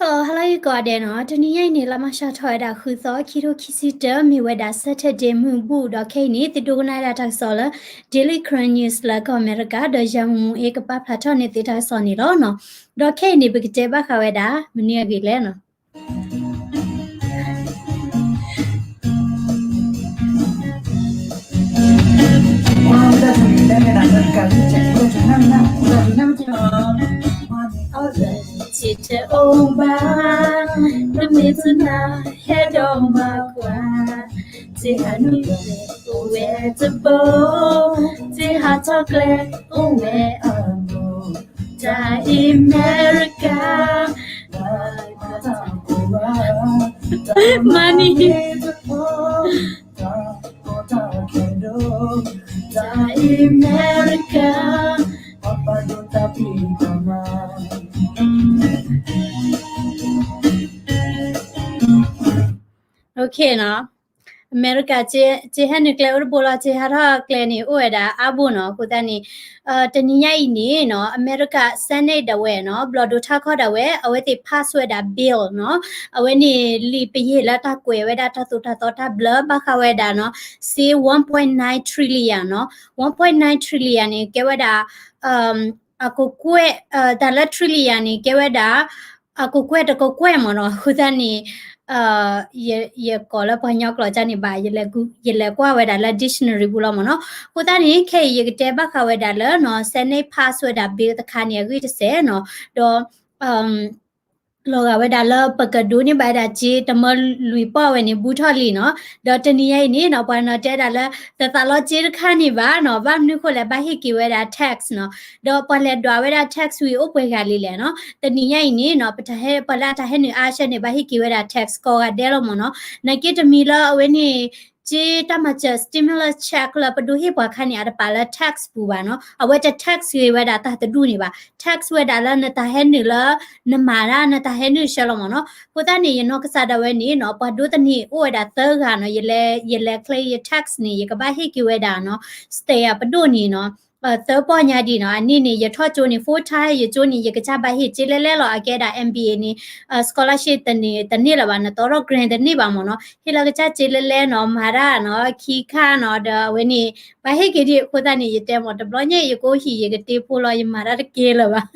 Hello, hello ယကိးဂၤဒဲးနီၤ, တနံၤညါအံၤန့ၣ် လါမၤရှးထီၣ်ဝဲဒၣ်ဃုသီ ခံထိခံဆံတၢ မ့ၢ်ဝဲဒၣ် Saturday မုၢ်ဘူၣ် ဒီးခဲအံၤန့ၣ် သုဒိကနၣ်ဝဲဒၣ်တၢ်ကစီၣ်လၢ Daily Karen News လၢကီၢ်အမဲရကၤ ဒီးယၤမူမူအ့ကပာ်ဖျါထီၣ်န့ၢ်သုတၢ်ကစီၣ်န့ၣ်လီၤနီၤ. ဒီးခဲအံၤန့ၣ် ပကတဲဘၣ်ဃးဝဲဒၣ် မနုၤအဂ့ၢ်လဲၣ်နီၤ. ထံတအိၣ်ဘၣ်, နမ့ၢ်တနာ်ဟဲဒီးမၤကွၢ်, တ့ဟးနုာ်ကျဲအိၣ်ဝဲတဘိ, တ့ဟးထီၣ်ကျဲအိၣ်ဝဲအမိၢ်, တၢ်အမဲရကၤ money တၢ်အမဲရကၤ OK နီၤ, အမဲရကၤ တ့ဟဲနုာ်ကျဲအိၣ်တဘိလီၤ, တ့ဟးထီၣ်ကျဲန့ၣ် အိၣ်ဝဲဒၣ်အါဘိနီၤ. အဃိသတးန့ၣ် တနံၤညါအံၤန့ၣ်နီၤ အမဲရကၤ Senate ဒၣ်ဝဲနီၤ ဘျီၣ်ဒိထါခီဒၣ်ဝဲ အဝဲသ့ၣ် pass ဝဲဒၣ် bill နီၤ, အဝဲန့ၣ်လံာ်ပယီၤလၢတၢ်ကွဲးဝဲဒၣ်တၢ်သိၣ်တၢ်သီတၢ်ဘျၢ ဘၣ်ဃးဝဲဒၣ်နီၤ စ့ one point nine trillion နီၤ, one point nine trillion န့ၣ် ကဲဝဲဒၣ် အကကွဲၢ် တၢ်လၢ trillion န့ၣ် ကဲဝဲဒၣ် အကကွဲၢ်တကကွဲၢ်မ့ၢ်နီၤ. အဃိသတးန့ၣ် ယကိးလၢပှၤကညီကျိာ်ကန့ၣ်ဘၣ်, ယလဲၤကွၢ်ဝဲဒၣ်လၢ dictionary ပူၤလီၤမ့ၢ်နီၤ. အဃိသတးန့ၣ် ခဲအံၤယကတဲဘၣ်ဃးဝဲဒၣ်လၢနီၤ Senate pass ဝဲဒၣ် bill တခါန့ၣ် အဂ့ၢ်တစဲးနီၤ, ဒီး လီၤဂာ်ဝဲဒၣ်လၢပကဒိးန့ၢ်ဘၣ်ဝဲဒၣ်စ့တမၢလွံၢ်ပီၢ်ဝဲန့ၣ် ဘူးထီၣ်လံနီၤ. ဒီးတနံၤညါအံၤန့ၣ်နီၤ ပှၤနီၤတဲဒၣ်လၢ တသးလီစ့တခါန့ၣ်ဘၣ်နီၤ, ဘၣ်မနုၤဃိလဲၣ် ဘၣ်ဟ့ၣ်က့ၤဝဲဒၣ် tax နီၤ. ဒီးပှၤလဲၤဒွးဝဲဒၣ် tax ဝံၤအိၣ်ပှဲၤဂၤလံလဲၣ်နီၤ. တနံၤညါအံၤန့ၣ်နီၤ ပှၤလၢအတၢ်ဟဲနုာ်အါဆၢန့ၣ် ဘၣ်ဟ့ၣ်က့ၤဝဲဒၣ် tax ကိးဂၤဒဲးလီၤမ့ၢ်နီၤ. နာ်က့တမံၤလၢအဝဲန့ၣ် စ့တၢ်မၤစၢၤ stimulus check လၢပဒိးဟ့ၣ်ပှၤခါန့ၣ် အတပာ်လၢ tax ပူၤဘၣ်နီၤ, အဝဲတ tax ဂ့ၤဝဲဒၣ်တၢ်တဒူၣ်န့ၣ်ဘၣ်, tax ဝဲဒၣ်လၢနတၢ်ဟဲနုာ်လၢ နမၤတၢ် နတၢ်ဟဲနုာ်ဆၢလီၤမ့ၢ်နီၤ. အဃိသတးန့ၣ် ယနီၢ်ကစၢ်ဒၣ်ဝဲန့ၣ်နီၤ ပှၤဒိးသန့ၤအိၣ်ဝဲဒၣ်သၢဂၤနီၤ, ယလဲၤ ယလဲၤ clear ယ tax န့ၣ် ယကဘၣ်ဟ့ၣ်က့ၤဝဲဒၣ်နီၤ state အပဒိၣ်န့ၣ်နီၤ သၢပီၢ်ညါဒံးနီၤ. အန့ၣ်န့ၣ် ယထီၣ်ကၠိန့ၣ် full time ယကၠိန့ၣ် ယကစၢ်ဘၣ်ဟ့ၣ်စ့လဲလဲလီၤ. အကဲဒၣ် MBA န့ၣ် scholarship တန့ၢ်လၢၤဘၣ်, နတီထီၣ် grant တန့ၢ်ဘၣ်မ့ၢ်နီၤ. ဟ့ၣ်လီၤကစၢ်စ့လဲလဲနီၤ, မၤတၢ်နီၤ, ခံခါနီၤ, ဒီးအဝဲန့ၣ် ဘၣ်ဟ့ၣ်က့ၤဒံး. အဃိသတးန့ၣ် ယတဲမ့ၢ်တဘျီညါ ယကအိၣ်ဟံၣ် ယကတ့ဖိလီၤ, ယမၤတၢ်တကဲလၢၤဘၣ်.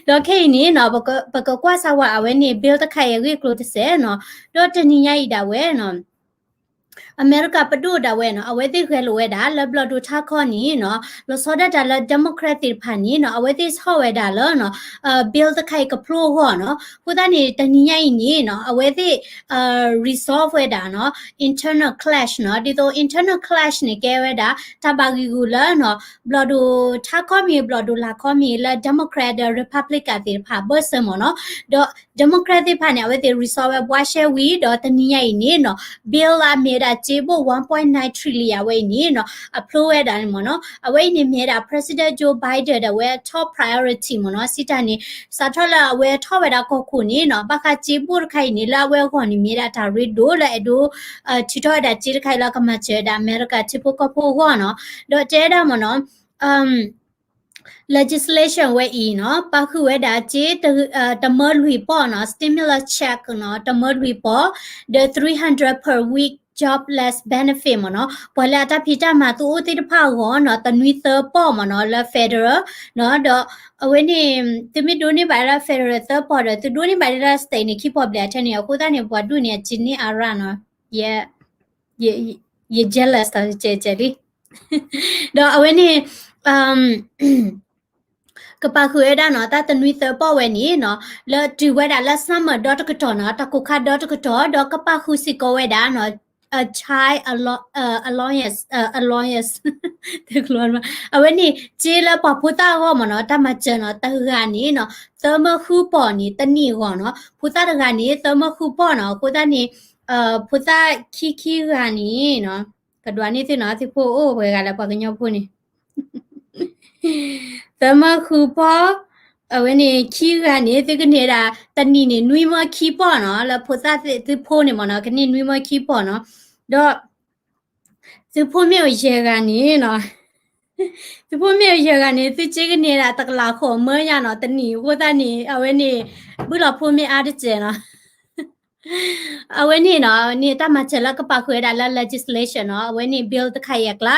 ဒီးခဲအံၤန့ၣ်နီၤ ပကကွၢ်စၢ်ဝဲအဝဲန့ၣ် bill တခါအံၤအဂ့ၢ်အကျိၤတစဲးနီၤ. ဒီးတနံၤညါအံၤဒၣ်ဝဲနီၤ အမဲရကၤပဒိၣ်ဒၣ်ဝဲနီၤ အဝဲသ့ၣ်ဂဲၤလိာ်ဝဲဒၣ်လၢဘျီၣ်ဒိထါခီန့ၣ်နီၤ လီၤဆီဒၣ်တၢ်လၢ Democrat သ့ၣ်တဖၣ်န့ၣ်နီၤ အဝဲသ့ၣ်ဆီၣ်ဝဲဒၣ်လၢနီၤ bill တခါအံၤကဖျိအဂီၢ်နီၤ. အဃိသတးန့ၣ် တနံၤညါအံၤန့ၣ်နီၤ အဝဲသ့ၣ် resolve ဝဲဒၣ်နီၤ internal clash နီၤ. ဒ်သိး internal clash န့ၣ် ကဲဝဲဒၣ် တၢ်ဘၣ်ဂံာ်ဂူာ်လၢနီၤ ဘျီၣ်ဒိထါခီမ့ၢ် ဘျီၣ်ဒိလာ်ခီမ့ၢ် လၢ Democrat ဒီး Republican သ့ၣ်တဖၣ်အဘၢၣ်စၢၤမ့ၢ်နီၤ. ဒီး Democrat သ့ၣ်တဖၣ်န့ၣ် အဝဲသ့ၣ် resolve ဝဲဘှါရှဲဝံၤ ဒီးတနံၤညါအံၤန့ၣ်နီၤ bill လၢအမ့ၢ်ဝဲဒၣ်စ့ဘိၣ် one point nine trillion အဝဲအံၤန့ၣ်နီၤ အဖျိဝဲဒၣ်န့ၣ်မ့ၢ်နီၤ. အဝဲအံၤန့ၣ်မ့ၢ်ဝဲဒၣ် President Joe Biden ဒၣ်ဝဲ top priority မ့ၢ်နီၤ. စံးတၢ်န့ၣ် စးထီၣ်လၢအဝဲထီၣ်ဝဲဒၣ်ကီၢ်ခိၣ်န့ၣ်နီၤ ဘၣ်ဃးစ့ဘိၣ်တခါအံၤန့ၣ် လၢအဝဲအဂီၢ်န့ၣ် မ့ၢ်ဝဲဒၣ်တၢ်ရ့ဒိၣ်လၢအဲၣ်ဒိး ထုးထီၣ်ဝဲဒၣ်စ့တခါအံၤလၢကမၤစၢၤဝဲဒၣ်အမဲရကၤထံဖိကီၢ်ဖိအဂီၢ်နီၤ. ဒီးတဲဝဲဒၣ်မ့ၢ်နီၤ legislation ဝဲအံၤနီၤ ပာ်ဃုာ်ဝဲဒၣ်စ့ တမၢလွံၢ်ပီၢ်နီၤ stimulus check နီၤ တမၢလွံၢ်ပီၢ် ဒီး three hundred per week jobless benefit မ့ၢ်နီၤ. ပှၤလၢအတၢ်ဖံးတၢ်မၤသူအီၤသ့ၣ်တဖၣ်အဂီၢ်နီၤ တနွံသၢပီၢ်မ့ၢ်နီၤ လၢ federal နီၤ. ဒီးအဝဲန့ၣ် သုမ့ၢ်ဒိးန့ၢ်ဘၣ်လၢ federal သၢပီၢ်ဒီး သုဒိးန့ၢ်ဘၣ်ဒၣ်လၢ state န့ၣ် ခံပီၢ်ဘျဲၣ်အထဲန့ၣ် အဃိသတးန့ၣ် ပှၤဒူၣ်န့ၣ် အစ့န့ၢ်အါရၣ်နီၤ. ယ ယ jealous တၢ်ကဲကဲလံ. ဒီးအဝဲန့ၣ် ကပာ်ဃုာ်ဝဲဒၣ်နီၤ တၢ်တနွံသၢပီၢ်ဝဲန့ၣ်နီၤ လၢတုၤဝဲဒၣ်လၢ summer ဒီတကတီၢ်နီၤ တၢ်ကိၢ်ခါဒီတကတီၢ် ဒီးကပာ်ဃုာ်စ့ၢ်ကီးဝဲဒၣ်နီၤ a child allow- အ allowance အ allowance အဝဲန့ၣ် စ့လၢပှၤဖိသၣ်အဂီၢ်မ့ၢ်နီၤ တၢ်မၤစၢၤနီၤ တဂၤန့ၣ်နီၤ သၢမၢဃုပီၢ်န့ၣ် တနံၣ်အဂီၢ်နီၤ ဖိသၣ်တဂၤန့ၣ် သၢမၢဃုပီၢ်နီၤ အဃိသတးန့ၣ် ဖိသၣ်ခံခံဂၤန့ၣ်နီၤ ကဒွးန့ၢ်သ့ၣ်နီၤ သုဖိအိၣ်ပှဲၤဂၤလၢပှၤကညီဖိန့ၣ် သၢမၢဃုပီၢ် အဝဲန့ၣ်ခံဂၤန့ၣ် သုကန့ၢ်ဒၣ် တနံၣ်န့ၣ် နွံမၢခံပီၢ်နီၤ လၢဖိသၣ်သုဖိန့ၣ်မ့ၢ်နီၤ ကန့ၢ်နွံမၢခံပီၢ်နီၤ ဒီး သုဖိမ့ၢ်အိၣ်ယဲၢ်ဂၤန့ၣ်နီၤ သုဖိမ့ၢ်ယဲၢ်ဂၤန့ၣ် သုစ့ကန့ၢ်ဒၣ်တကလးဃိးမၢယါနီၤ တနံၣ်အဃိသတးန့ၣ် အဝဲန့ၣ် ဘုၣ်လီၤဖိမ့ၢ်အါတစဲးနီၤ အဝဲန့ၣ်နီၤ န့ၣ်တၢ်မၤစၢၤလၢကပာ်ဃုာ်ဝဲဒၣ်လၢ legislation နီၤ အဝဲန့ၣ် bill တခါအံၤအကျါ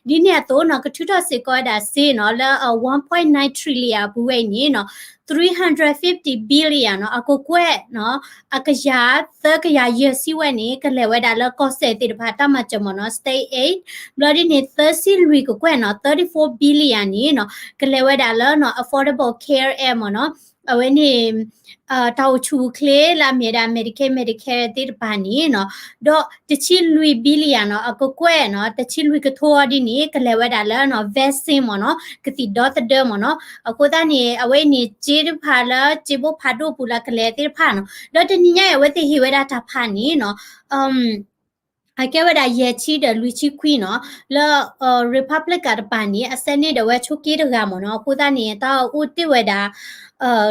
နီၤ ဒ်န့ၣ်အသိးနီၤ ကထုးထီၣ်စ့ၢ်ကီးဝဲဒၣ်စ့နီၤ လၢ one point nine trillion အပူၤဝဲအံၤန့ၣ်နီၤ three hundred fifty billion နီၤ အကကွဲၢ်နီၤ အကယၤသၢကယၤယဲၢ်ဆံဝဲန့ၣ် ကလဲၤဝဲဒၣ်လၢကီၢ်စဲၣ်သ့ၣ်တဖၣ်တၢ်မၤစၢၤမ့ၢ်နီၤ state aid ဘျီဒ်န့ၣ် သၢဆံလွံၢ်ကကွဲၢ်နီၤ thirty-four billion န့ၣ်နီၤ ကလဲၤဝဲဒၣ်လၢနီၤ affordable care act မ့ၢ်နီၤ အဝဲန့ၣ် တၢ်အိၣ်ဆူၣ်အိၣ်ချ့လၢအမ့ၢ်ဝဲဒၣ် Medicaid Medicare သ့ၣ်တဖၣ်န့ၣ်နီၤ ဒီးတဆံလွံၢ် billion နီၤ အကကွဲၢ်နီၤ တဆံလွံၢ်ကထိအီၤဒ်န့ၣ် ကလဲၤဝဲဒၣ်လၢနီၤ vaccine မ့ၢ်နီၤ ကသံၣ်ဒီသဒၢမ့ၢ်နီၤ အဃိသတးန့ၣ် အဝဲအံၤန့ၣ် စ့တဖၣ်လၢစ့ဘိဖးဒိၣ်ပူၤလၢကလဲၤသ့ၣ်တဖၣ်နီၤ ဒီးတနံၤညါအံၤ အဝဲသ့ၣ်ဟ့ၣ်ဝဲဒၣ်တၢ်ဖးန့ၣ်နီၤ အကဲဝဲဒၣ်ယဲၢ်ဆံဒီးလွံၢ်ဆံခွံနီၤ လၢ Republican တပၤန့ၣ် အ Senate ဒီးဝဲဆိးက့တဂၤမ့ၢ်နီၤ အဃိသတးန့ၣ် တၢ်အိၣ်တ့ၢ်ဝဲဒၣ်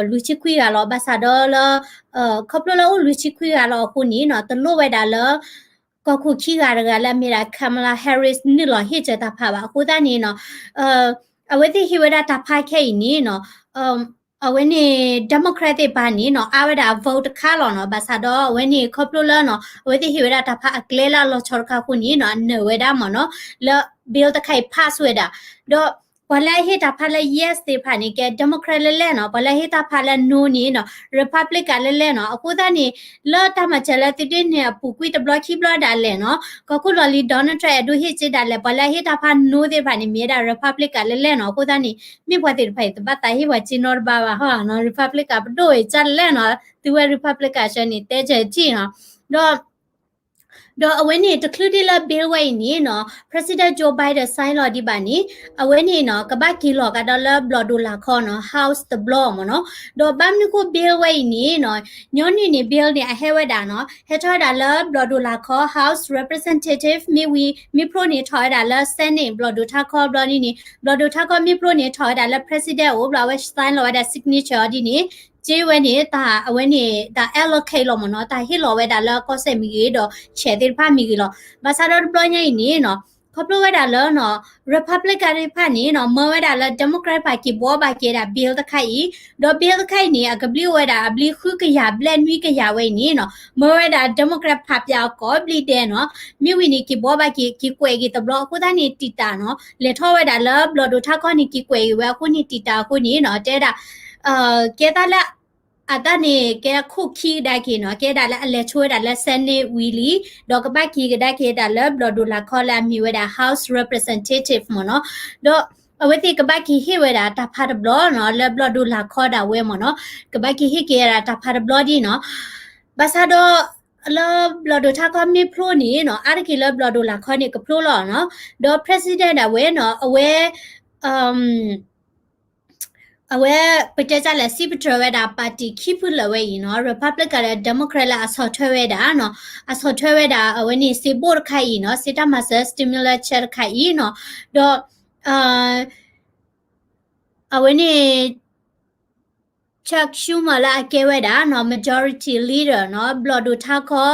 လွံၢ်ဆံခွံဂၤလီၤ ဘၣ်ဆၣ်ဒီးလၢ ခီဖျိလၢအိၣ်လွံၢ်ဆံခွံဂၤလီၤအဃိန့ၣ်နီၤ တလိၣ်ဝဲဒၣ်လၢ ကီၢ်ခိၣ်ခံဂၤတဂၤလၢအမ့ၢ်ဒၣ် Kamala Harris နုာ်လီၤဟ့ၣ်စၢၤတၢ်ဖးဘၣ် အဃိသတးန့ၣ်နီၤ အဝဲသ့ၣ်ဟ့ၣ်ဝဲဒၣ်တၢ်ဖးခဲအံၤန့ၣ်နီၤ အဝဲန့ၣ် Democrat သ့ၣ်တဖၣ်န့ၣ်နီၤ အါဝဲဒၣ်အ vote တခါလီၤနီၤ ဘၣ်ဆၣ်ဒီးအဝဲန့ၣ် ခီဖျိလၢနီၤ အဝဲသ့ၣ်ဟ့ၣ်ဝဲဒၣ်တၢ်ဖးအကျဲလၢအလီၤဆီတခါအဃိန့ၣ်နီၤ အနၢၤဝဲဒၣ်မ့ၢ်နီၤ လၢ bill တခါအံၤ pass ဝဲဒၣ် ဒီးပှၤလၢအဟ့ၣ်တၢ်ဖးလၢ yes သ့ၣ်တဖၣ်န့ၣ် ကဲ Democrat လဲၣ်လဲၣ်နီၤ ပှၤလၢအဟ့ၣ်တၢ်ဖးလၢ no န့ၣ်နီၤ Republican လဲၣ်လဲၣ်နီၤ အဃိသတးန့ၣ် လၢတၢ်မၤစၢၤလၢသုဒ့န့ၢ်အပူၤကွံာ်တဘျီခံဘျီဒၣ်လဲာ်နီၤ ကီၢ်ခိၣ်လီၢ်လံၤ Donald Trump အဲၣ်ဒိးဟ့ၣ်စ့ဒၣ်လဲာ် ပှၤလၢအဟ့ၣ်တၢ်ဖး no သ့ၣ်တဖၣ်န့ၣ် မ့ၢ်ဝဲဒၣ် Republican လဲၣ်လဲၣ်နီၤ အဃိသတးန့ၣ် မ့ၢ်ပှၤသ့ၣ်တဖၣ်အံၤ တဘၣ်သးဟ့ၣ်ပှၤစ့နီတဘျီဘၣ်ဟီနီၤ Republican ပဒိၣ်အံၤကၢ်လဲၣ်နီၤ သုဝဲ Republican ဆၢန့ၣ် တဲစၢၤထံၣ်နီၤ ဒီး ဒီးအဝဲန့ၣ်တချုးဒ်လၢ bill ဝဲအံၤန့ၣ်နီၤ President Joe Biden sign လီၤဒံးဘၣ်န့ၣ် အဝဲန့ၣ်နီၤ ကဘၣ်က့ၤလီၤကဒီးလၢဘျီၣ်ဒိၣ်လာ်ခီနီၤ House တဘျီမ့ၢ်နီၤ ဒီးဘၣ်မနုၤဃိ bill ဝဲအံၤန့ၣ်နီၤ ညီနုၢ်န့ၣ် bill န့ၣ် အဟဲဝဲဒၣ်နီၤ ဟဲထီၣ်ဝဲဒၣ်လၢဘျီၣ်ဒိၣ်လာ်ခီ House Representative မ့ၢ်ဝံၤ မ့ၢ်ဖျိန့ၣ်ထီၣ်ဝဲဒၣ်လၢ Senate ဘျီၣ်ဒိၣ်ထါခီဘျီဒ်န့ၣ် ဘျီၣ်ဒိၣ်ထါခီမ့ၢ်ဖျိန့ၣ်ထီၣ်ဝဲဒၣ်လၢ President အိၣ်ဘျီအဝဲ sign လီၤဝဲဒၣ် signature အီၤဒ်န့ၣ် က့ဝဲန့ၣ် တၢ်အဝဲန့ၣ် တၢ် allocate လီၤမ့ၢ်နီၤ တၢ်ဟ့ၣ်လီၤဝဲဒၣ်လၢကီၢ်စဲၣ်မ့ၢ်ဂ့ၤ ဒီးဆဲးသ့ၣ်တဖၣ်မ့ၢ်ဂ့ၤလီၤ. ဘၣ်ဆၣ်ဒီးတဘျီညါအံၤန့ၣ်နီၤ ခီဖျိဝဲဒၣ်လၢနီၤ Republican သ့ၣ်တဖၣ်န့ၣ်နီၤ မၢဝဲဒၣ်လၢ Democrat တဖၣ်က့ၤဘှီဘၣ်က့ၤဒၣ် bill တခါအံၤ ဒီး bill တခါအံၤန့ၣ် အကဘျံးအိၣ်ဝဲဒၣ် အဘျံးဃုကယၤဘျဲၣ်နွံကယၤဝဲအံၤန့ၣ်နီၤ မၢဝဲဒၣ် Democrat ဖးပၠးအီၤကိးဘျံးဒဲးနီၤ မ့ၢ်ဝံၤန့ၣ် က့ၤဘှီဘၣ်က့ၤ က့ၤကွဲးက့ၤတဘျီ အဃိသတးန့ၣ် တံာ်တာ်နီၤ လဲၤထီၣ်ဝဲဒၣ်လၢဘျီၣ်ဒိၣ်ထါခီန့ၣ် က့ၤကွဲးက့ၤဝဲအဃိန့ၣ် တံာ်တာ်အဃိန့ၣ်နီၤ တဲဒၣ် ကဲသးလၢ အတၢ်န့ၣ် ကဲခိၣ်ခံကဒါက့ၤနီၤ ကဲဒၣ်လၢအလဲၤဆိဝဲဒၣ်လၢ Senate ဝံၤလံ ဒီးကဘၣ်က့ၤကဒါက့ၤဒၣ်လၢဘျီၣ်ဒိၣ်လာ်ခီလၢအမ့ၢ်ဝဲဒၣ် House Representative မ့ၢ်နီၤ ဒီးအဝဲသ့ၣ်ကဘၣ်က့ၤဟ့ၣ်ဝဲဒၣ်တၢ်ဖးတဘျီနီၤ လၢဘျီၣ်ဒိၣ်လာ်ခီဒၣ်ဝဲမ့ၢ်နီၤ ကဘၣ်က့ၤဟ့ၣ်က့ၤဒၣ်တၢ်ဖးတဘျီဒ်နီၤ ဘၣ်ဆၣ်ဒီး လၢဘျီၣ်ဒိၣ်ထါခီမ့ၢ်ဖျိန့ၣ်နီၤ အါတက့ၢ်လၢဘျီၣ်ဒိၣ်လာ်ခီန့ၣ် ကဖျိလီၤနီၤ ဒီး President ဒၣ်ဝဲနီၤ အဝဲ အဝဲ ပတဲတၢ်လဲၣ် စံးပတြၢၤဝဲဒၣ် party ခံဖုလၢာ်ဝဲအံၤနီၤ Republican ဒီး Democrat လၢအဆီၣ်ထွဲဝဲဒၣ်နီၤ အဆီၣ်ထွဲဝဲဒၣ် အဝဲန့ၣ် စ့ဘိၣ်တခါအံၤနီၤ စ့တၢ်မၤစၢၤ stimulus check တခါအံၤနီၤ ဒီး အဝဲန့ၣ် Chuck Schumer လၢအကဲဝဲဒၣ်နီၤ Majority Leader နီၤ ဘျီၣ်ဒိၣ်ထါခီ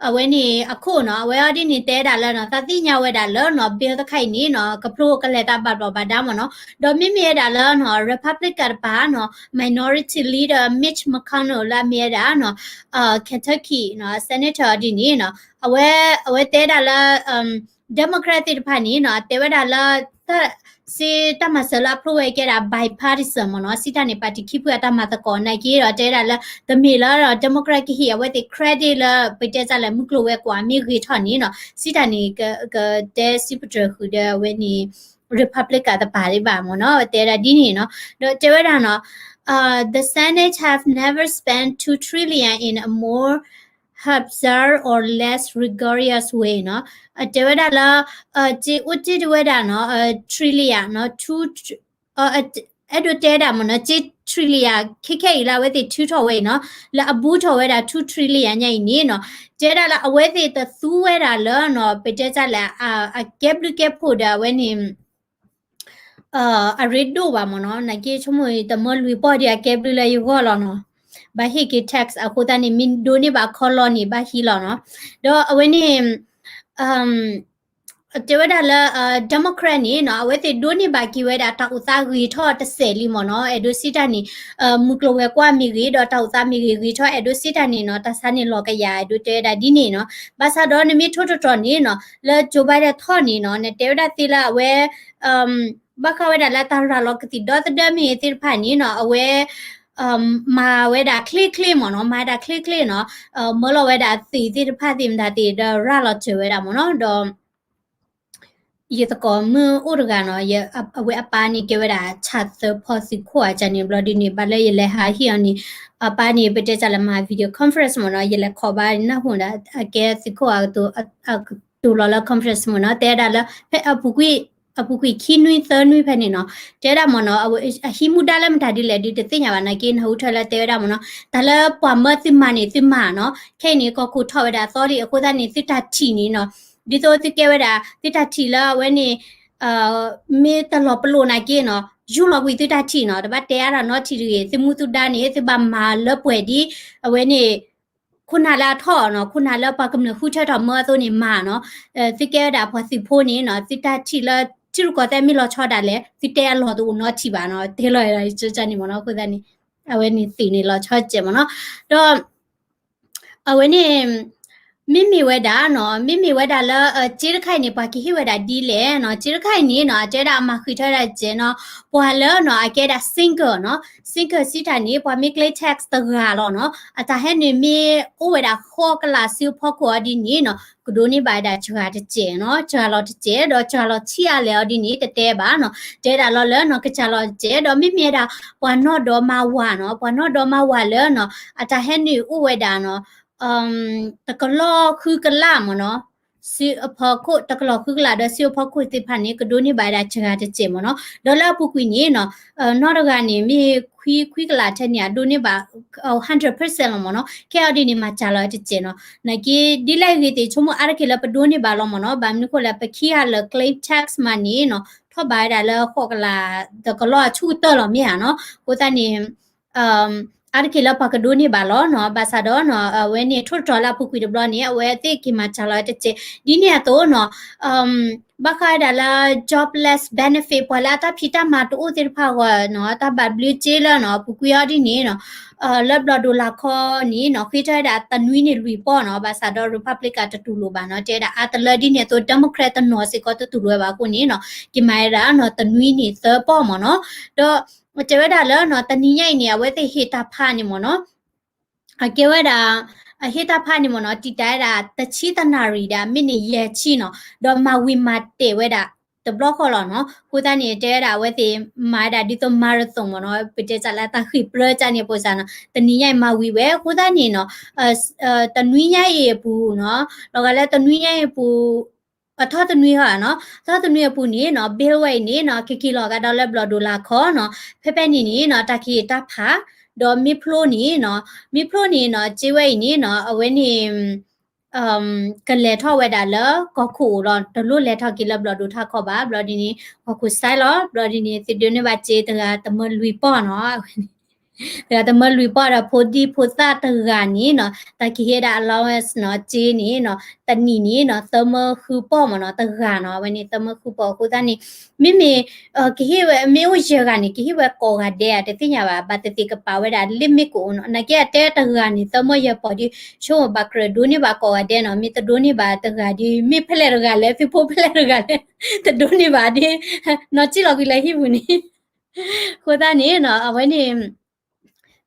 အဝဲန့ၣ်အခိၣ်နီၤ အဝဲအီၤဒ်န့ၣ်တဲဒၣ်လၢနီၤ သးသ့ၣ်ညါဝဲဒၣ်လၢနီၤ bill တခါအံၤန့ၣ်နီၤ ကဖျိကလဲၤသးဘၣ်ဘျီၣ်ဘၣ်ဒါမ့ၢ်နီၤ ဒီးမ့မ့ၢ်ဝဲဒၣ်လၢနီၤ Republican တပၤနီၤ Minority Leader Mitch McConnell လၢအမ့ၢ်ဝဲဒၣ်နီၤ Kentucky နီၤ Senator အီၤဒ်န့ၣ်နီၤ အဝဲ အဝဲတဲဒၣ်လၢ Democrat သ့ၣ်တဖၣ်န့ၣ်နီၤ တဲဝဲဒၣ်လၢ စ့တၢ်မၤစၢၤလၢအဖျိဝဲကဲဒၣ် bipartisan မ့ၢ်နီၤ စံးတၢ်န့ၣ် party ခံဖုအတၢ်မၤသကိးနာ်က့ဒီး တဲဒၣ်လၢ တမ့ၢ်လၢ Democrat ကဟ့ၣ်အဝဲသ့ၣ် credit လၢ ပတဲတၢ်လဲၣ်မုၢ်ကျိၤဝဲၤကွာ်မ့ၢ်ဂ့ၤထီၣ်န့ၣ်နီၤ စံးတၢ်န့ၣ် ကတဲစံးပတြၢၤဃုာ်ဒီးအဝဲန့ၣ် Republican တပၤဒံးဘၣ်မ့ၢ်နီၤ တဲဒၣ်ဒ်န့ၣ်နီၤ ဒီးတဲဝဲဒၣ်နီၤ The Senate have never spent two trillion in a more haphazard or less rigorous way နီၤ တဲဝဲဒၣ်လၢ စ့အိၣ်တ့ၢ်တဝဲဒၣ်နီၤ trillion နီၤ အဲၣ်ဒိးတဲဒၣ်မ့ၢ်နီၤ စ့ trillion ခဲခဲအံၤလၢအဝဲသ့ၣ်ထုးထီၣ်ဝဲအံၤနီၤ လၢအဘူးထီၣ်ဝဲဒၣ် two trillion ညါအံၤန့ၣ်နီၤ တဲဒၣ်လၢအဝဲသ့ၣ်တသူဝဲဒၣ်လၢနီၤ ပတဲတၢ်လဲၣ် အကဲဘျုးကဲဖှိၣ်ဒီးအဝဲန့ၣ် အရ့ဒိၣ်ဘၣ်မ့ၢ်နီၤ နာ်က့ဆိကမိၣ်တမၢလွံၢ်ပီၢ်ဒံးအကဲဘျုးလၢယဂီၢ်လီၤနီၤ ဘၣ်ဟ့ၣ်က့ၤ tax အဃိသတးန့ၣ် မ့ၢ်ဒိးန့ၢ်ဘၣ်ခီလီၤန့ၣ် ဘၣ်ဟံးလီၤနီၤ ဒီးအဝဲန့ၣ် တဲဝဲဒၣ်လၢ Democrat န့ၣ်နီၤ အဝဲသ့ၣ်ဒိးန့ၢ်ဘၣ်က့ၤဝဲဒၣ်တၢ်အိၣ်သးဂ့ၤထီၣ်တစဲးလံမ့ၢ်နီၤ, အဲၣ်ဒိးစံးတၢ်န့ၣ် မုၢ်ကျိၤဝဲၤကွာ်မ့ၢ်ဂ့ၤ ဒီးတၢ်အိၣ်သးမ့ၢ်ဂ့ၤ ဂ့ၤထီၣ် အဲၣ်ဒိးစံးတၢ်န့ၣ်နီၤ တၢ်ဆါန့ၣ်လီၤကယၤ အဲၣ်ဒိးတဲဝဲဒၣ်ဒ်န့ၣ်နီၤ. ဘၣ်ဆၣ်ဒီးနမ့ၢ်ထိၣ်သတြီၤန့ၣ်နီၤ လၢ Joe Biden ထီၣ်န့ၣ်နီၤ နတဲဝဲဒၣ်သ့လၢအဝဲ ဘၣ်ဃးဝဲဒၣ်လၢတၢ်ရၤလီၤကသံၣ်ဒီသဒၢမ့ၢ်သ့ၣ်တဖၣ်န့ၣ်နီၤ အဝဲ မၤဝဲဒၣ်ချ့ချ့မ့ၢ်နီၤ, မၤဝဲဒၣ်ချ့ချ့နီၤ, မၢလီၤဝဲဒၣ်သ့ၣ်သ့ၣ်တဖၣ်သ့ၣ်မတၤသ့ၣ်ဒီးရၤလီၤစၢၤဝဲဒၣ်မ့ၢ်နီၤ, ဒီး ယသကိးမုၣ်အိၣ်တဂၤနီၤ, အဝဲအပၢ်န့ၣ်ကဲဝဲဒၣ်ဆၣ်သၢဖီသုးခိၣ်အကန့ၣ် ဘျီဒ်န့ၣ် ဘၣ်လၢယလဲၤဟးဟ့ၣ်အီၤန့ၣ် အပၢ်န့ၣ် ပတဲစၢ်လၢမၤ video conference မ့ၢ်နီၤ, ယလဲၤခိးဘၣ်နၢ်ဟူဒီး အကဲသုးခိၣ်အကတိၤလီၤလၢ conference မ့ၢ်နီၤ, တဲဒၣ်လၢ ဖဲအပူၤကွံာ် အပူၤကွံာ်ခံနွံသၢနွံဖဲန့ၣ်နီၤ, တဲဒၣ်မ့ၢ်နီၤ အဟံးမူဒါလၢမတၤဒ်လဲၣ်ဒုးတသ့ၣ်ညါဘၣ်နာ်က့ နၢ်ဟူထွဲလၢတဲဝဲဒၣ်မ့ၢ်နီၤ, တၢ်လၢပှၤမၢသုမၤန့ၣ် သုမၤနီၤ, ခဲအံၤန့ၣ် ကီၢ်ခိၣ်ထီၣ်ဝဲဒၣ်အသီလံ အဃိသတးန့ၣ် သုတၢ်ထံၣ်န့ၣ်နီၤ ဒ်သိးသုကဲဝဲဒၣ် သုတၢ်ထံၣ်လၢအဝဲန့ၣ် မ့ၢ်တလီၤပလိာ်နာ်က့နီၤ, ယူၢ်လီၤကွံာ်သုတၢ်ထံၣ်နီၤ, တဘၣ်တဲအါတၢ်နီတထံၣ်တဂ့ၤ, သုမူသုဒါန့ၣ် သုဘၣ်မၤလၢပှဲၤဒ် အဝဲန့ၣ် ခိၣ်နၢ်လၢအထီၣ်နီၤ, ခိၣ်နၢ်လၢပှၤကမျၢၢ်ဃုထၢထီၣ်မၢအသိးန့ၣ်မၤနီၤ, သုကဲဝဲဒၣ်ပှၤသုးဖိန့ၣ်နီၤ, သုတၢ်ထံၣ်လၢ ထံရူၢ်ကီၢ်သဲးမ့ၢ်လီၤဆီဒၣ်လဲာ် သုတဲအလီၢ်တအိၣ်နီတထံၣ်ဘၣ်နီၤ, တဲလီၤယၤကန့ၣ်မ့ၢ်နီၤ, အဃိသတးန့ၣ် အဝဲန့ၣ်သ့ၣ်န့ၣ်လီၤဆီစဲးမ့ၢ်နီၤ, ဒီး အဝဲန့ၣ် မ့မ့ၢ်ဝဲဒၣ်နီၤ, မ့မ့ၢ်ဝဲဒၣ်လၢ စ့တခါအံၤန့ၣ် ပှၤကဟ့ၣ်ဝဲဒၣ်ဒ်လဲၣ်နီၤ, စ့တခါအံၤန့ၣ်နီၤ အတဲဒၣ်အမၤဃံးထီၣ်ဝဲဒၣ်စဲးနီၤ, ပှၤလၢနီၤ အကဲဒၣ် single နီၤ, single စံးတၢ်န့ၣ် ပှၤမ့ၢ်ကျဲ tax တဂၤလီၤနီၤ, အတၢ်ဟဲနုာ်မ့ၢ်အိၣ်ဝဲဒၣ်ဃိးကလးဆူအဖီခိၣ်အီၤဒ်န့ၣ်နီၤ, ကဒိးန့ၢ်ဘၣ်ဝဲဒၣ်စှၤတစဲးနီၤ, စှၤလီၤတစဲး ဒီးစှၤလီၤဆံးအါလဲၣ်အီၤဒ်န့ၣ် တတဲဘၣ်နီၤ, တဲဒၣ်လီၤလၢနီၤ ကစှၤလီၤတစဲး ဒီးမ့မ့ၢ်ဝဲဒၣ် ပှၤနီၢ်ဒီမါဝၤနီၤ, ပှၤနီၢ်ဒီမါဝၤလၢနီၤ အတၢ်ဟဲနုာ်အိၣ်ဝဲဒၣ်နီၤ တကလီၢ်ဃုကလးမ့ၢ်နီၤ, ဆူအဖီခိၣ် တကလီၢ်ဃုကလးဒီးဆူအဖီခိၣ်သ့ၣ်တဖၣ်န့ၣ် ကဒိးန့ၢ်ဘၣ်ဝဲဒၣ်စှၤတစဲးမ့ၢ်နီၤ, ဒီးလၢအပူၤကွံာ်န့ၣ်နီၤ နီၢ်တဂၤန့ၣ် မ့ၢ်ခွံခွံကလးထဲန့ၣ် အဒိးန့ၢ်ဘၣ် hundred percent လီၤမ့ၢ်နီၤ, ခဲအံၤဒ်န့ၣ် မၤစှၤလီၤတစဲးနီၤ, နာ်က့ ဒ်လဲၣ်ဂ့ၤသ့ၣ် ဆိကမိၣ်အါတက့ၢ်လၢပဒိးန့ၢ်ဘၣ်လီၤမ့ၢ်နီၤ, ဘၣ်မနုၤဃိလဲၣ် ပခံဂၤလၢ claim tax မးန့ၣ်နီၤ ထီၣ်ဘၣ်ဝဲဒၣ်လၢဃိးကလး တကလီၢ်အဆူၣ်ကတၢၢ်လီၤမ့ၢ်ဧါနီၤ, အဃိသတးန့ၣ် အါတက့ၢ်လၢပှၤကဒိးန့ၢ်ဘၣ်လီၤနီၤ, ဘၣ်ဆၣ်ဒီးနီၤ အဝဲန့ၣ်ထိၣ်သတြီၤလၢအပူၤကွံာ်တဘျီန့ၣ် အဝဲသ့ၣ်က့ၤမၤစှၤလီၤတစဲး ဒ်န့ၣ်အသိးနီၤ, ဘၣ်ဃးဝဲဒၣ်လၢ jobless benefit ပှၤလၢအတၢ်ဖံးတၢ်မၤတအိၣ်သ့ၣ်တဖၣ်အဂီၢ်နီၤ, တၢ်ဘၣ်ဘျုးစ့လၢနီၤ အပူၤကွံာ်အီၤဒ်န့ၣ်နီၤ, လၢဘျီၣ်ဒိၣ်လာ်ခီန့ၣ်နီၤ ဃ့ထီၣ်ဝဲဒၣ်တနွံန့ၣ်လွံၢ်ပီၢ်နီၤ, ဘၣ်ဆၣ်ဒီး Republican တတူၢ်လိာ်ဘၣ်နီၤ, တဲဝဲဒၣ်အါတလၢဒ်န့ၣ်အသိး Democrat တနီၤစ့ၢ်ကီးတတူၢ်လိာ်ဝဲဘၣ်အဃိန့ၣ်နီၤ, က့ၤမၤဝဲဒၣ်နီၤ တနွံန့ၣ်သၢပီၢ်မ့ၢ်နီၤ, ဒီး တဲဝဲဒၣ်လၢနီၤ တနံၤညါအံၤန့ၣ် အဝဲသ့ၣ်ဟ့ၣ်တၢ်ဖးန့ၣ်မ့ၢ်နီၤ, အကဲဝဲဒၣ် အဟ့ၣ်တၢ်ဖးန့ၣ်မ့ၢ်နီၤ တံာ်တာ်ဝဲဒၣ် တဆံတနၣ်ရံၣ်ဒီး မံးနံးယဲၢ်ဆံနီၤ, ဒီးမၤဝံၤမၤတဲာ်ဝဲဒၣ် တဘျီဃီလီၤနီၤ. အဃိသတးန့ၣ် တဲဝဲဒၣ်အဝဲသ့ၣ်မၤဝဲဒၣ်ဒ်သိး marathon မ့ၢ်နီၤ, ပတဲစးလၢတၢ်ဃ့ၢ်ပြၢကၢန့ၣ် ပိစၢ်နီၤ, တနံၤညါအံၤမၤဝံၤဝဲ အဃိသတးန့ၣ်နီၤ တနွံညါအံၤအပူၤနီၤ, လီၤဂာ်လၢတနွံညါအံၤအပူၤ အထီၣ်တနွံဟီနီၤ, ထီၣ်တနွံအပူၤန့ၣ်နီၤ bill ဝဲအံၤန့ၣ်နီၤ ကက့ၤလီၤကဒီးလၢဘျီၣ်ဒိၣ်လာ်ခီနီၤ, ဖဲဖဲန့ၣ်န့ၣ်နီၤ တၢ်ကဟ့ၣ်တၢ်ဖး, ဒီးမ့ၢ်ဖျိန့ၣ်နီၤ, မ့ၢ်ဖျိန့ၣ်နီၤ စ့ဝဲအံၤန့ၣ်နီၤ အဝဲန့ၣ် ကလဲၤထီၣ်ဝဲဒၣ်လၢကီၢ်ခိၣ်အိၣ်လီၤ, တလိၣ်လဲၤထီၣ်က့ၤလၢဘျီၣ်ဒိၣ်ထးခီဘၣ်, ဘျီဒ်န့ၣ် ကီၢ်ခိၣ်စဲလီၤ, ဘျီဒ်န့ၣ် သုဒိးန့ၢ်ဘၣ်စ့တဂၤတမၢလွံၢ်ပီၢ်နီၤ တဂၤတမၢလွံၢ်ပီၢ်ဒီးဖိဒံဖိသၣ်တဂၤန့ၣ်နီၤ, တၢ်ကဟ့ၣ်ဒၣ် allowance နီၤ စ့န့ၣ်နီၤ တနံၣ်န့ၣ်နီၤ သၢမၢဃုပီၢ်မ့ၢ်နီၤ တဂၤနီၤ, အဝဲန့ၣ်သၢမၢဃုပီၢ်အဃိသတးန့ၣ် မ့မ့ၢ် ကဟ့ၣ်ဝဲ မ့ၢ်အိၣ်ယဲၢ်ဂၤန့ၣ် ကဟ့ၣ်ဝဲကိးဂၤဒဲးဧါ တသ့ၣ်ညါဘၣ်, ဘၣ်သ့ၣ်သ့ၣ်ကပာ်ဝဲဒၣ် limit ကအိၣ်နီၤ, နာ်က့အတဲတဂၤန့ၣ် သၢမၢယဲၢ်ပီၢ်ဒီး ဆိကမိၣ်ဘၣ်ကြၢးဒိးန့ၢ်ဘၣ်ကိးဂၤဒဲးနီၤ, မ့ၢ်တဒိးန့ၢ်ဘၣ်တဂၤဒီး မ့ၢ်ဖဲလဲၣ်တဂၤလဲၣ် သုးဖိဖဲလဲၣ်တဂၤလဲၣ် တဒိးန့ၢ်ဘၣ်ဒီး နီၢ်ကံၣ်လီၤကွံာ်လၢဟံၣ်ပူၤန့ၣ် အဃိသတးန့ၣ်နီၤ အဝဲန့ၣ်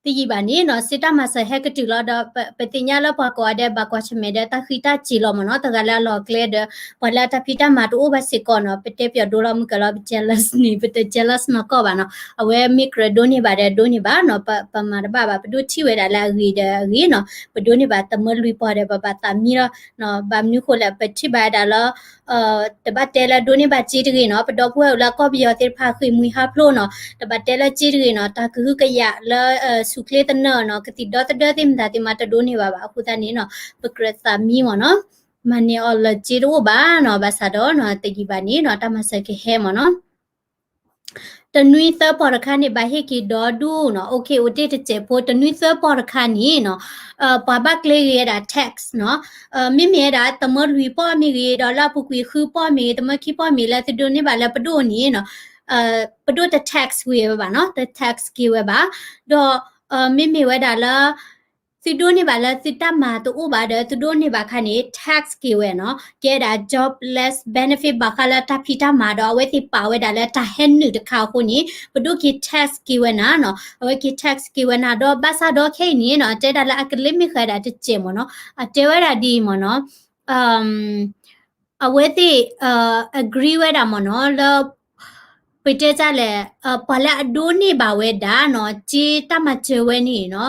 တယံာ်ဘၣ်န့ၣ်နီၤ စ့တၢ်မၤစၢၤဟဲကတုၤလီၤဒီး ပသ့ၣ်ညါလၢပှၤကိးဂၤဒဲးဘၣ်ကွၢ်ဆၢၣ်မဲာ်ဒီးတၢ်ဃံတၢ်စ့ၤလီၤမ့ၢ်နီၤ, တဂၤလၢအလီၢ်ကျဲဒီး ပှၤလၢအတၢ်ဖံးတၢ်မၤတအိၣ်ဘၣ်စ့ၢ်ကီးနီၤ, ပတဲပျီဒိလီၤမုၢ်ကလီၤ ပ jealous န့ၣ် ပတ jealous နီၢ်ကီၢ်ဘၣ်နီၤ, အဝဲမ့ၢ်ကြၢးဒိးန့ၢ်ဘၣ်ဒီးဒိးန့ၢ်ဘၣ်နီၤ, ပမၤတဘၣ်ဘၣ် ပဒိးထံၣ်ဝဲဒၣ်လၢအဂ့ၤဒီးအဂ့ၤနီၤ, ပဒိးန့ၢ်ဘၣ်တမၢလွံၢ်ပီၢ်ဒီး ပဘၣ်သးမံလီၤ, ဘၣ်မနုၤဃိလဲၣ် ပထံၣ်ဘၣ်ဝဲဒၣ်လၢ တဘၣ်တဲလၢဒိးန့ၢ်ဘၣ်စ့တဂ့ၤနီၤ, ပဒီပုၢ်ဝဲၢ်အိၣ်လၢကီၢ်ပယီၤသ့ၣ်တဖၣ်ဃ့ၢ်မှံဟးဖျိးနီၤ, တဘၣ်တဲလၢစ့တဂ့ၤနီၤ, တၢ်ကဟုကယာ်လၢ ဆူၣ်ချ့သနၢၣ်နီၤ, ကသံၣ်ဒီသဒၢသ့ၣ်မတၤသ့ၣ်မတၤတဒိးန့ၢ်ဘၣ်ဘၣ်, အဃိသတးန့ၣ်နီၤ ပကြၢးသးမံမ့ၢ်နီၤ, မၤန့ၢ်အီၤလၢစ့တအိၣ်ဘၣ်နီၤ, ဘၣ်ဆၣ်ဒီးနီၤ တယံာ်ဘၣ်န့ၣ်နီၤ တၢ်မၤစၢၤကဟဲမ့ၢ်နီၤ. တနွံသၢပီၢ်တခါန့ၣ် ဘၣ်ဟ့ၣ်က့ၤဒီဒူၣ်နီၤ. အိၣ်ခ့ အိၣ်တ့ၢ်တစဲးဖိ တနွံသၢပီၢ်တခါန့ၣ်နီၤ, ပှၤဘၣ်ကျဲဂ့ၤဝဲဒၣ် tax နီၤ. မ့မ့ၢ်ဝဲဒၣ် တမၢလွံၢ်ပီၢ်မ့ၢ်ဂ့ၤ ဒီးလၢအပူၤကွံာ်ဃုပီၢ်မ့ၢ်ဂ့ၤ တမၢခံပီၢ်မ့ၢ်ဂ့ၤ လၢသုဒိးန့ၢ်ဘၣ်လၢပဒိၣ်န့ၣ်နီၤ, ပဒိၣ်တ tax ဝဲဘၣ်နီၤ, တ tax က့ၤဝဲဘၣ်. ဒီး မ့မ့ၢ်ဝဲဒၣ်လၢ သုဒိးန့ၢ်ဘၣ်လၢသုတၢ်မၤတအိၣ်ဘၣ်ဒီး သုဒိးန့ၢ်ဘၣ်ခါန့ၣ် tax က့ၤဝဲနီၤ, ကဲဒၣ် jobless benefit ဘၣ်ဃးလၢတၢ်ဖံးတၢ်မၤဒီး အဝဲသ့ၣ်ပာ်ဝဲဒၣ်လၢတၢ်ဟဲနုာ်တခါအဃိန့ၣ် ပဒိၣ်က့ၤ tax က့ၤဝဲနၤနီၤ, အဝဲက့ၤ tax က့ၤဝဲနၤဒီး ဘၣ်ဆၣ်ဒီးခဲအံၤန့ၣ်နီၤ တဲဒၣ်လၢအကလ့မ့ၢ်ဃဲဒၣ်တစဲးမ့ၢ်နီၤ, အတဲဝဲဒၣ်ဒ်အံၤမ့ၢ်နီၤ, အဝဲသ့ၣ် agree ဝဲဒၣ်မ့ၢ်နီၤ လၢ ပတဲတၢ်လဲၣ်, ပှၤလၢအဒိးန့ၢ်ဘၣ်ဝဲဒၣ်နီၤ က့တၢ်မၤစၢၤဝဲန့ၣ်နီၤ,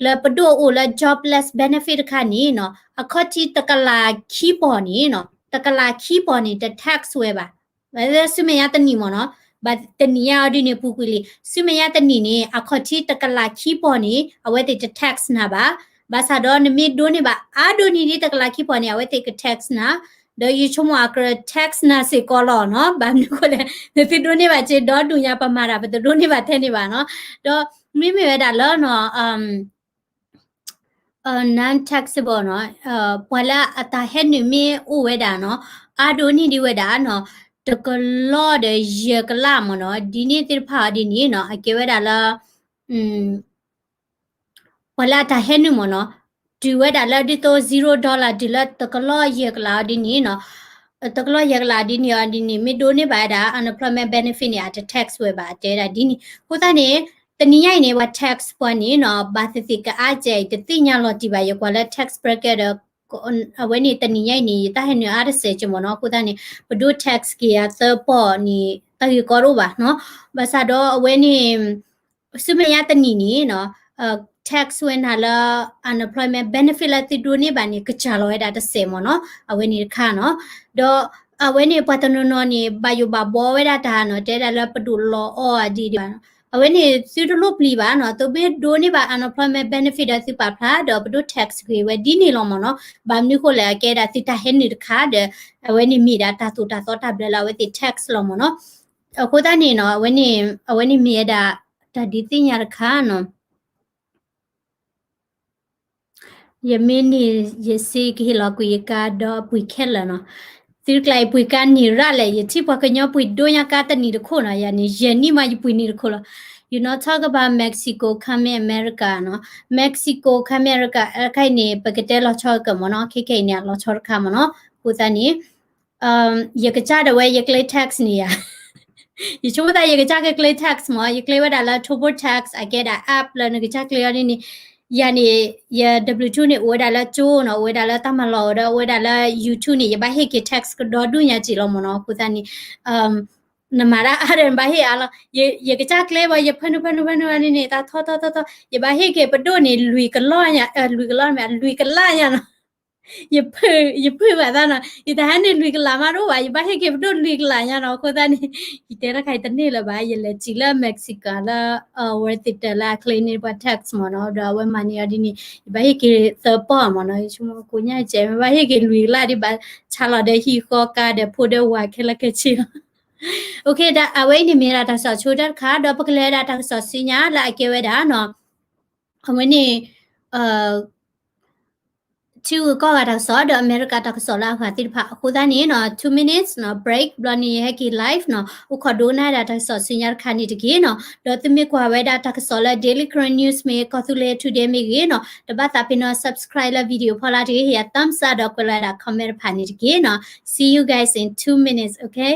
လၢပဒိၣ်အိၣ်လၢ jobless benefit တခါန့ၣ်နီၤ အခီၣ်ထံးတကလးခံပီၢ်န့ၣ်နီၤ, တကလးခံပီၢ်န့ၣ် တ tax ဝဲဘၣ်. ဆူမဲာ်ညါတနံၣ်မ့ၢ်နီၤ, ဘၣ်တနံၣ်ညါအီၤဒ်န့ၣ် ပူၤကွံာ်လံ, ဆူမဲာ်ညါတနံၣ်န့ၣ် အခီၣ်ထံးတကလးခံပီၢ်န့ၣ် အဝဲသ့ၣ်တ tax နၤဘၣ်. ဘၣ်ဆၣ်ဒီးနမ့ၢ်ဒိးန့ၢ်ဘၣ်အါဒိၣ်န့ၢ်ဒ်တကလးခံပီၢ်န့ၣ် အဝဲသ့ၣ်က tax နၤ, ဒီးယဆိကမိၣ်အက tax နၤစ့ၢ်ကီးလီၤနီၤ, ဘၣ်မနုၤအဃိလဲၣ်, နသုဒိးန့ၢ်ဘၣ်စ့ဒီဒူၣ်ညါ ပမၤတၢ် ပတဒိးန့ၢ်ဘၣ်ထဲန့ၣ်ဘၣ်နီၤ, ဒီးမ့မ့ၢ်ဝဲဒၣ်လၢ non-taxable နီၤ, ပှၤလၢအတၢ်ဟဲနုာ်မ့ၢ်အိၣ်ဝဲဒၣ်နီၤ, အါဒိၣ်န့ၢ်ဒံးဝဲဒၣ်နီၤ, တကလီၢ်ဒီးယဲၢ်ကလးမ့ၢ်နီၤ, ဒ်န့ၣ်သ့ၣ်တဖၣ်အီၤဒ်န့ၣ်နီၤ, အကဲဝဲဒၣ်လၢ ပှၤလၢအတၢ်ဟဲနုာ်မ့ၢ်နီၤ, တုၤဝဲဒၣ်လၢဒ်သိး zero dollar တုၤလၢတကလီၢ်ယဲၢ်ကလးအီၤဒ်န့ၣ်နီၤ, တကလီၢ်ယဲၢ်ကလးဒ်န့ၣ်အီၤဒ်န့ၣ် မ့ၢ်ဒိးန့ၢ်ဘၣ်ဝဲဒၣ် unemployment benefit န့ၣ် အတ tax ဝဲဘၣ် အတဲဝဲဒၣ်ဒ်န့ၣ်. အဃိသတးန့ၣ် တနံၤညါအံၤန့ၣ် ပှၤ tax ပှၤန့ၣ်နီၤ ဘၣ်သ့ၣ်သ့ၣ်ကအါကဲအံၤ တသ့ၣ်ညါလီၤတံၢ်ဘၣ် ယကွၢ်လၢ tax bracket ဒီး အဝဲန့ၣ်တနံၤညါအံၤန့ၣ် ယတၢ်ဟဲနုာ်အါတစဲးက့မ့ၢ်နီၤ. အဃိသတးန့ၣ် ပဒိၣ် tax က့ၤယၤသၢပီၢ်န့ၣ် တၢ်ဂ့ၢ်ကီတအိၣ်ဘၣ်နီၤ. ဘၣ်ဆၣ်ဒီးအဝဲန့ၣ် ဆူမဲာ်ညါတနံၣ်န့ၣ်နီၤ tax ဝဲနၤလၢ unemployment benefit လၢသုဒိးန့ၢ်ဘၣ်န့ၣ် ကစၢ်လီၤဝဲဒၣ်တစဲးမ့ၢ်နီၤ. အဝဲန့ၣ်တခါနီၤ. ဒီးအဝဲန့ၣ်ပှၤတနီၤနီၤန့ၣ် ဘၣ်ယိၣ်ဘၣ်ဘှီဝဲဒၣ်တၢ်နီၤ တဲဒၣ်လၢပဒိၣ်လီၤအီၣ်အဒံးဒံးဘၣ်နီၤ. အဝဲန့ၣ်သုတလိၣ်ပျံၤဘၣ်နီၤ. သုမ့ၢ်ဒိးန့ၢ်ဘၣ် unemployment benefit ဒီးသုပာ်ဖျါဒီးပဒိၣ် tax ဂ့ၤဝဲဒ်န့ၣ်လီၤမ့ၢ်နီၤ. ဘၣ်မနုၤအဃိလဲၣ် အကဲဒၣ်သုတၢ်ဟဲနုာ်တခါဒီး အဝဲန့ၣ်မ့ၢ်ဒၣ်တၢ်သိၣ်တၢ်သီတၢ်ဘျၢလၢအဝဲသ့ၣ် tax လီၤမ့ၢ်နီၤ. အဃိသတးန့ၣ်နီၤ အဝဲန့ၣ် အဝဲန့ၣ်မ့ၢ်ဝဲဒၣ်တၢ်ဒုးသ့ၣ်ညါတခါနီၤ. ယမ့ၢ်န့ၢ် ယစ့ကဟ့ၣ်လီၤကွံာ်ယကါဒီးပှ့ၤခဲလၢာ်နီၤ. သုတကျါအံၤပှ့ၤကါန့ၢ်ရၣ်လဲၣ်, ယထံၣ်ပှၤကညီပှ့ၤဒိၣ်ညါကါတနံၣ်တခိၣ်နီၤ, ယၤန့ၣ် ယဲၢ်နံၣ်မးယပှ့ၤန့ၢ်တခိၣ်လီၤ. You not talk about Mexico coming America နီၤ. Mexico coming America ခဲအံၤန့ၣ် ပကတဲလီၤဆီကၢၢ်မ့ၢ်နီၤ, ခဲခဲအံၤန့ၣ် အလီၤဆီတခါမ့ၢ်နီၤ. အဃိသတးန့ၣ် ယကစၢ်ဒၣ်ဝဲယကျဲ tax န့ၣ်ယၤ ယဆိကမိၣ်သးယကစၢ်ကကျဲ tax မ့ၢ် ယကျဲဝဲဒၣ်လၢ Turbo Tax အကဲဒၣ် app လၢနကစၢ်ကျဲအီၤဒ်န့ၣ်, ယၤန့ၣ် ယ W two န့ၣ် အိၣ်ဝဲဒၣ်လၢကၠိနီၤ, အိၣ်ဝဲဒၣ်လၢတၢ်မၤလီၢ်ဒီး အိၣ်ဝဲဒၣ်လၢ YouTube န့ၣ် ယဘၣ်ဟ့ၣ်က့ၤ tax ကဒီဒူၣ်ညါစ့ၢ်လီၤမ့ၢ်နီၤ. အဃိသတးန့ၣ် နမၤတၢ်အါဒီးနဘၣ်ဟ့ၣ်အါလီၤ. ယကစၢ်ကျဲဘၣ် ယဖၢနုာ်ဖၢနုာ်ဖၢနုာ်န့ၣ် တၢ်ထီထီထီထီ ယဘၣ်ဟ့ၣ်က့ၤပဒိၣ်န့ၣ် လွံၢ်ကလီၢ်ညါ, လွံၢ်ကလီၢ်မ့ၢ် လွံၢ်ကလးညါနီၤ. ယဖုၣ်ဘၣ်သးနီၤ, ယတဟါန့ၣ်လွံၢ်ကလးမးတအိၣ်ဘၣ်, ယဘၣ်ဟ့ၣ်က့ၤပဒိၣ်လွံၢ်ကလးညါနီၤ. အဃိသတးန့ၣ် ယတဲတခါအံၤတန့ၢ်လၢၤဘၣ်, ယလဲၤစံးလၢ Mexico လၢ Worthington လၢအချ့န့ၢ်ပှၤ tax မ့ၢ်နီၤ, ဒီးအဝဲမၤန့ၢ်အီၤဒ်န့ၣ် ယဘၣ်ဟ့ၣ်က့ၤသၢပီၢ်မ့ၢ်နီၤ. ယဆိကမိၣ်ကိးညါကဲ မ့ၢ်ဘၣ်ဟ့ၣ်က့ၤလွံၢ်ကလးဒ်ဘၣ်, ဆါလီၤဒီးဟံၣ်ဃီကါဒီးဖိဒီးဝၤခဲလၢာ်ခဲဆ့လီၤ. အဝဲအံၤန့ၣ်မ့ၢ်ဒၣ်တၢ်ကစီၣ်ဆိတၢ်တခါ, ဒီးပကလဲၤဝဲဒၣ်တၢ်ကစီၣ်ဆူညါလၢအကဲဝဲဒၣ်နီၤ အဝဲန့ၣ် ထံဂုၤကီၢ်ဂၤတၢ်ကစီၣ် ဒီးအမဲရကၤတၢ်ကစီၣ်လၢအဂၤသ့ၣ်တဖၣ်အဃိသတးန့ၣ်နီၤ, two minutes နီၤ break ဘျီန့ၣ် ယဟဲက့ၤ live နီၤ, အိၣ်ခိးဒိကနၣ်ဝဲဒၣ်တၢ်ကစီၣ်ဆူညါတခါန့ၣ်တက့ၢ်နီၤ. ဒီးသုမ့ၢ်ကွၢ်ဝဲဒၣ်တၢ်ကစီၣ်လၢ Daily Karen News မ့ၢ် ကီၢ်သူလ့ၤ Today မ့ၢ်ဂ့ၤနီၤ, တဘၣ်သးပ့ၤနီၣ် subscribe လၢ video ဖီလာ်တဂ့ၤ, ဟ့ၣ်ယၤ thumbs up ဒီးကွဲးလီၤဝဲဒၣ် comment တဖၣ်န့ၣ်တက့ၢ်နီၤ. See you guys in two minutes, okay?